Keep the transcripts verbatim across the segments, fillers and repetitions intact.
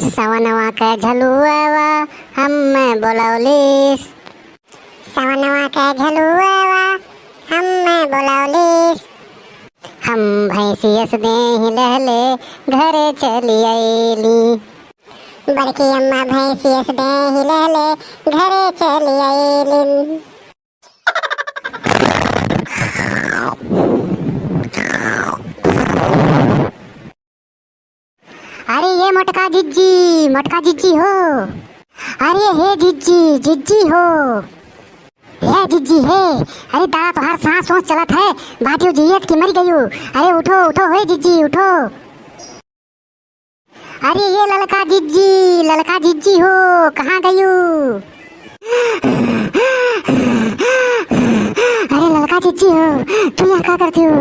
सवनवा के झलुआवा हम्मे बोलौलिस। सवनवा के झलुआवा हम्मे बोलौलिस। हम भैंसियस देहि लहले घरे चली अइली। बड़की अम्मा भैंसियस देहि लहले घरे चली अइली। अरे ये मोटका जिज्जी, मोटका जिज्जी हो। अरे हे जिज्जी, जिज्जी हो। हे जिज्जी हे। अरे दादा तोहार सांस ओस चलत है, बाटियो जियत कि मरि गयू। अरे उठो, उठो हे जिज्जी, उठो। अरे ये ललका जिज्जी, ललका जिज्जी हो, कहाँ गयू? अरे ललका जिज्जी हो, तू यहाँ का करती हो?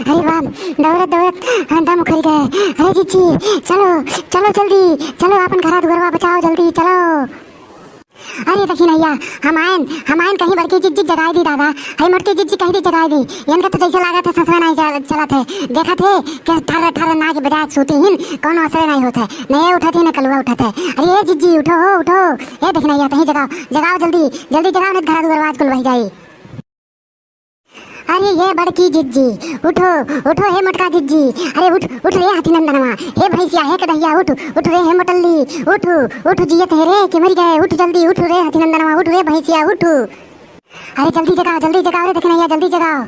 अरे बाप, दौड़त दौड़त दम उखड़ गए। अरे जिज्जी, चलो, चलो जल्दी, चलो आपन घरा दुआरवा बचाओ जल्दी, चलो। अरे देखी नैया, हम आयन, हम आयन कहीं बड़की जिज्जी जगाई दी दादा, हई मोटकी जिज्जी कहीं दी जगाई दी। इनका तो जैसे लागत है सांसवे नहीं चल-, चलत है। देखत है कि ठर्र ठर्र नाक बजाए सूती हिन, कौनो असरे नहीं होत है। न ये उठत है, न कलुआ उठत है। अरे ये जिज्जी उठो हो, उठो। ये देखी नैया, कहीं जगाओ, जगाओ जल्दी, जल्दी जगाओ, नहीं तो घरा दुआरवा आज कुल बहि जाई। अरे ये बड़की जिज्जी, उठो, उठो हे मोटका जिज्जी, अरे उठ, उठ रे हाथी नंदनवा, हे भैंसिया, हे कदहिया, उठ, उठ रे हे मोटल्ली, उठ, उठ जियत है रे कि मरि गए, उठ जल्दी, उठ रे हाथी नंदनवा, उठ रे भैंसिया, उठ। अरे जल्दी जगाओ, जल्दी जगाओ रे देखनैया, जल्दी जगाओ।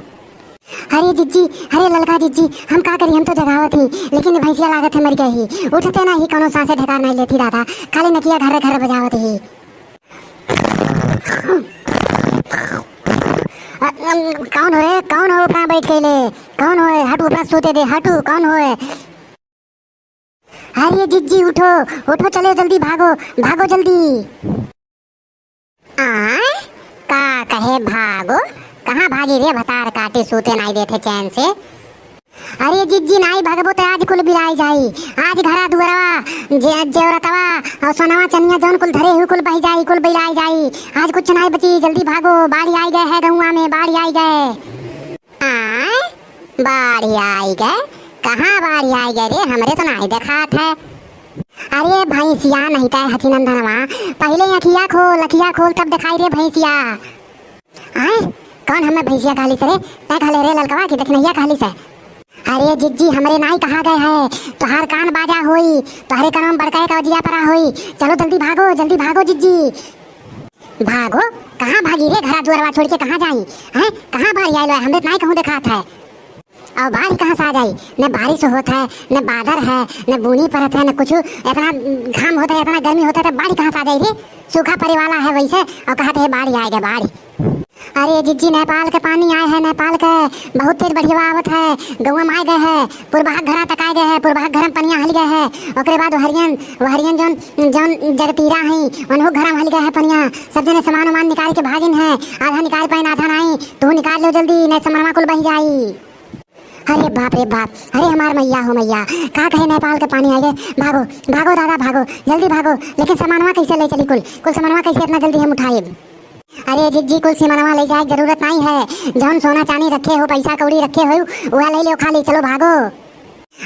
अरे जिज्जी, अरे ललका जिज्जी, हम का करी, हम तो जगावत ही, लेकिन भैंसिया लागत है मरि गए ही, उठते ना ही, कौनो सांसे ढेकार नहीं लेती दादा, खाली नकिया घर घर बजावत ही। अ, अम, कौन होए? कौन हो ऊपरा बैठ के ले? कौन होए? हटू, ऊपरा सूते दे, हटू, कौन होए? अरे जिज्जी, उठो, उठो, चलो जल्दी भागो, भागो जल्दी। आय? का कहे भागो? कहाँ भागी रे भतार काटी, सूते नाई देथे चैन से। अरे जिज्जी, नाई भगबो त आज कुल बिलाइ जाई। आज घरा दुअरवा, जे-, जेवरतवा अउर सोनवा चनिया जौन कुल धरे हू कुल बहि जाई, कुल बिलाइ जाई। आज कुछ नाई बची, जल्दी भागो, बाढ़ि आइ गए है गउँवा में, बाढ़ि आइ गए। आय, बाढ़ि आइ गए? कहाँ बाढ़ि आइ गए रे? हमरे तो नाई देखात है। अरे भैंसिया, नहीं तै हथी नंदनवा, पहिले अँखिया खोल, अँखिया खोल तब देखाई रे भैंसिया। आय, कौन हमें भैंसिया कहलिस रे? तै कहले रे ललकवा कि देखनैया कहलिस है। अरे जिज्जी, हमरे नाई कहा गए है, तोहार कान बाजा होई, तोहरे कनवा में बड़का एक अवजिया परा होई। चलो जल्दी भागो, जल्दी भागो जिज्जी। भागो? कहाँ भागी रे? घरा दुअरवा छोड़ के कहाँ जाई? हैं? कहाँ बाढ़ि आइल है? हमरे नाई कहूँ देखात है। अउर बाढ़ि कहाँ से आ जाई? न बारिश होत है, न बादर है, न बूनी परत है, न कुछ। इतना घाम होत है, इतना गर्मी होत है, तो बाढ़ि कहाँ से आ जाई रे? सूखा परे वाला है वैसे, अउर कहत है बाढ़ि आइ गए, बाढ़ि। अरे जिज्जी, नेपाल के पानी आए है, नेपाल के, बहुत तेज बढ़िया आवत है, गउँवा में आइ गए है, पुरबहा घरा तक आइ गए है, पुरबहा घर में पनिया हलि गए है। ओकरे बाद वहरियन, वहरियन जौन, जौन जगतीरा हैं, उनहू घर में हलि गए है पनिया। सब जने सामान उमान निकाल के भागिन है, आधा निकाल पाइन, आधा नाई। तू निकाल लो जल्दी, नहीं समनवा कुल बहि जाई। अरे बाप रे बाप, अरे हमार मैया हो मैया, का कहे नेपाल के पानी आइ गए। भागो, भागो दादा भागो, जल्दी भागो। लेकिन सामानवा कैसे ले चली कुल, कुल सामानवा कैसे इतना जल्दी हम उठाइब? अरे जिज्जी, कुल सामानवा ले जाए के जरूरत नाई है। जौन सोना चानी रखे हो, पैसा कौड़ी रखे हो, उहा ले लो खाली, चलो भागो।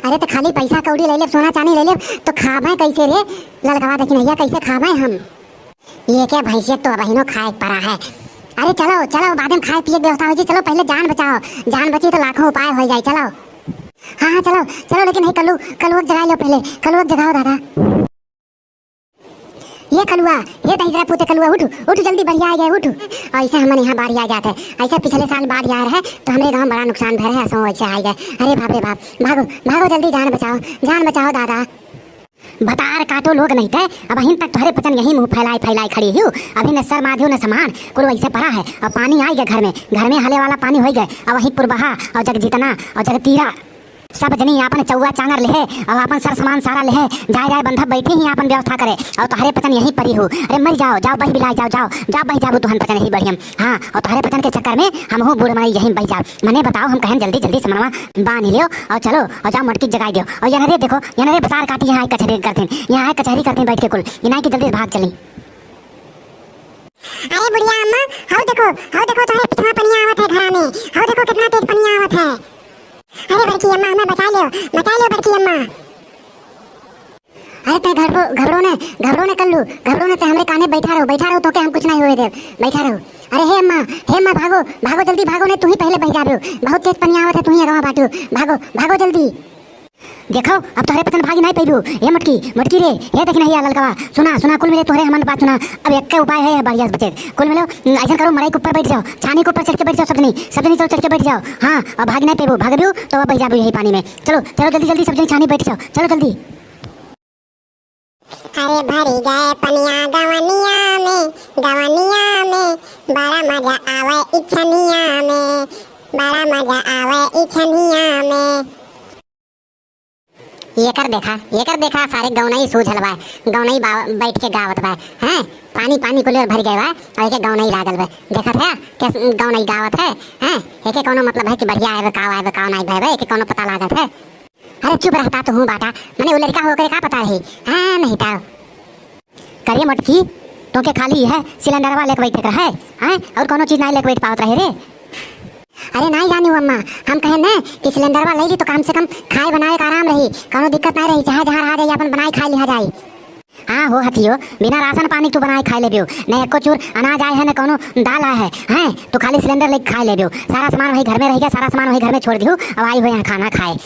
अरे तो खाली पैसा कौड़ी ले लेब, सोना चानी ले लेब, तो खाबे कैसे रे? ललकवा देखनैया, कैसे खाबे हम? ये क्या भैंसिया तो अबहिनो खाए के परा है। अरे चलो, चलो, बाद में खाए पिए के व्यवस्था हो जी। चलो पहले जान बचाओ, जान बची तो लाखों उपाय हो जाए। चलो, हाँ, हाँ, चलो, चलो, लेकिन है कलू, कलुआ के जगाए लो पहले, कलुआ के जगाओ दादा। ये कलुआ, ये दहिजरा पूते कलुआ, उठ, उठ जल्दी, बढ़िया आ गए, उठ। ऐसे हमन यहाँ बाढ़ि आ जात है, ऐसे पिछले साल बाढ़ि आए रहे तो हमरे गाँव बड़ा नुकसान भर है, असो ऐसे आ गए। अरे बाप रे बाप, भागो, भागो जल्दी, जान बचाओ, जान बचाओ दादा। भतार काटो लोग नहीं थे, अबहिन तक तोहरे पचन यही मुँह फैलाए फैलाए खड़ी हूँ। अभी न सर माध्यो न सामान, कुल वैसे परा है। अब पानी आइ गए घर में, घर में हले वाला पानी होइ गए। अब वही पुरबहा अउर जगजीतना अउर जगतीरा, सब जनी आपन चौवा चांगर लेहे अउर आपन सर सामान सारा लेहे, जाए जाए बंधब बैठे ही आपन व्यवस्था करे। अउर तोहरे पचन यही परी हूँ। अरे मर जाओ, जाओ बहि बिलाए जाओ, जाओ, जाओ बहि जाबू तुहन पचन यही बढ़ियम। हाँ, अउर तोहरे पचन के चक्कर में हमहू बूढ़ मनई यही बहि जाब। मने बताओ, हम कहन जल्दी जल्दी समनवा बांध लियो अउर चलो अउर जाओ मोटकी जगाई दियो। अउर यनरे देखो, यनरे भतार काटी यहाँ आए कचहरी करथिन, यहाँ आए कचहरी करथिन बैठ के कुल। इनाई के जल्दी भाग चली। अरे बुढ़िया अम्मा, हौ देखो, हौ देखो तोहरे पिछवा पनिया आवत है घरा में, हौ देखो कितना तेज पनिया आवत है। अरे बड़की अम्मा, हमें बचा लियो, बचा लियो बड़की अम्मा। अरे ते घबरो, घबरो ने, घबरो ने कल्लू, घबरो ने ते हमरे काने बैठा रहो, बैठा रहो, तोके हम कुछ नाहीं होए देब, बैठा रहो। अरे हे अम्मा, हे अम्मा, भागो, भागो जल्दी भागो, नाहीं तुहीं पहिले बहि जाबो, बहुत तेज पनिया आवत है, तुहीं अगवा बाटू, भागो, भागो जल्दी। देखो, अब तोहरे पतन भागी नाहीं पइबू। ए मोटकी, मोटकी रे, हे देखी नाहीं आ ललकवा, सुना, सुना, कुल मिले तोहरे हमन बात सुना। अब एक्के उपाय है बढ़िया से बचे। कुल मिलो, अइसन करो, मड़ई के ऊपर बैठ जाओ, छानी के ऊपर चढ़ के बैठ जाओ, सब जनी, सब जनी चलो चढ़ के बैठ जाओ। हाँ, अब भागी नाहीं पइबू, भागबू तो अब बहि जाबू यही पानी में। चलो, चलो जल्दी जल्दी सब जनी छानी बैठ जाओ, चलो जल्दी। अरे भरी गए पनिया गवनिया में, गवनिया में, बड़ा मजा आवे ई छनिया में, बड़ा मजा आवे ई छनिया में। एकर देखा, एकर देखा, सारे गौनई सूझल बा, गौनई बा-, बैठ के गावत बा, हैं? पानी, पानी कुलेर भर गए बा, और एके गौनई लागल बा। देखत है, कैसे गौनई गावत है, हैं? एके कौनो मतलब है कि बढ़िया आए बा, का आए बा, का नाहीं आए बा, एके कौनो पता लागत है? अरे चुप रहता तू हूँ बाटा, मने उ लड़का हो ओकरे का पता रही? हाँ, नहीं ताव। करे मोटकी, तोके खाली यह सिलेंडरवा लेके बैठे के रहे, हैं? और कौनो चीज नाहीं लेके बैठ पावत रहे रे? अरे नाहीं जानी वो अम्मा, हम कहे न कि सिलेंडरवा ले ली तो कम से कम खाए बनाए का आराम रही, कौनो दिक्कत नाहीं रही, चाहे जहाँ रहा जाए अपन बनाए खाए लिहा जाए। हाँ हो हथियो, बिना राशन पानी तू बनाए खाए लेबियो, न एको चूर अनाज आए है, न कौनो दाल आए है, हैं? तू खाली सिलेंडर लेके खाए लेबियो, सारा सामान वही घर में रह गया, सारा सामान वही घर में छोड़ दियो, अब आई हो यहाँ खाना खाए।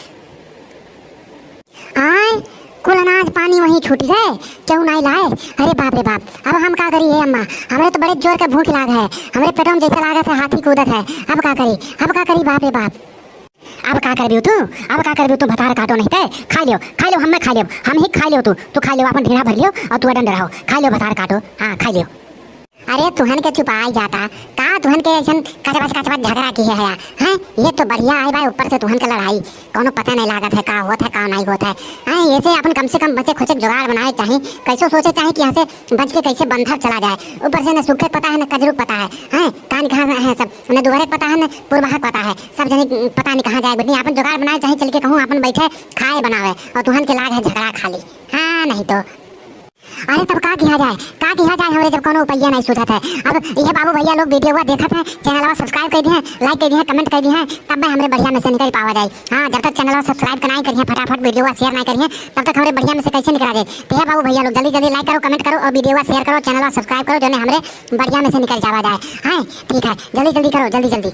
आय, कुल अनाज पानी वहीं छूटी गए, केहू नाहीं लाए। अरे बाप रे बाप, अब हम का करी हे अम्मा, हमरे तो बड़े जोर के भूख लाग है, हमरे पेटवा में जैसे लागत है हाथी कूदत है। अब का करी, अब का करी, बाप रे बाप। अब का करबियो तू, अब का करबियो तू, भतार काटो नहीं ते, खा लियो, खा लियो, हमें खा लियो, हम ही खा लियो, तू, तू खा लियो, अपन ढीढ़ा भर लियो और तू अडंड रहो, खा लियो भतार काटो, हाँ खा लियो। अरे तुहन के चुपाई जाता, का तुहन के अइसन कचबच कचबच झगड़ा किहे हया, हैं? ये तो बढ़िया आए बा, ऊपर से तुहन के लड़ाई, कौनो पता नहीं लागत है का होत है, का नहीं होत है, हैं? ऐसे अपन कम से कम बचे खुचे जुगाड़ बनाए चाही, कैसो सोचे चाही कि यहाँ से बच के कैसे बंधर चला जाए। ऊपर से न सूखे पता है, न कजरू पता है, हैं? कान कहाँ है सब, न दुआरे पता है, न पुरवाह पता है, सब जने पता नहीं कहाँ जाए। बनी अपन जुगाड़ बनाए चाही, चल के कहूँ अपन बैठे खाए बनावे, और तुहन के लाग है झगड़ा खाली, हाँ नहीं तो। अरे तब का किहा जाए, का किहा जाए, हमरे जब कौनो उपाइया नहीं सूझत है। अब यह बाबू भैया लोग वीडियोवा देखत हैं, चैनलवा subscribe कर दिहे, like कर दिहे, comment कर दिहे, तब हमरे बढ़िया में से निकल पावा जाए। हाँ, जब तक चैनलवा subscribe के नहीं करिहे, फटाफट वीडियोवा share नहीं करिहे, तब तक हमरे बढ़िया में से कैसे निकला जाए। तो हे बाबू भैया लोग जल्दी जल्दी like करो, comment करो और वीडियोवा share करो, चैनलवा subscribe करो, जो हमरे बढ़िया में से निकल जावा जाए। हाँ ठीक है, जल्दी जल्दी करो, जल्दी जल्दी।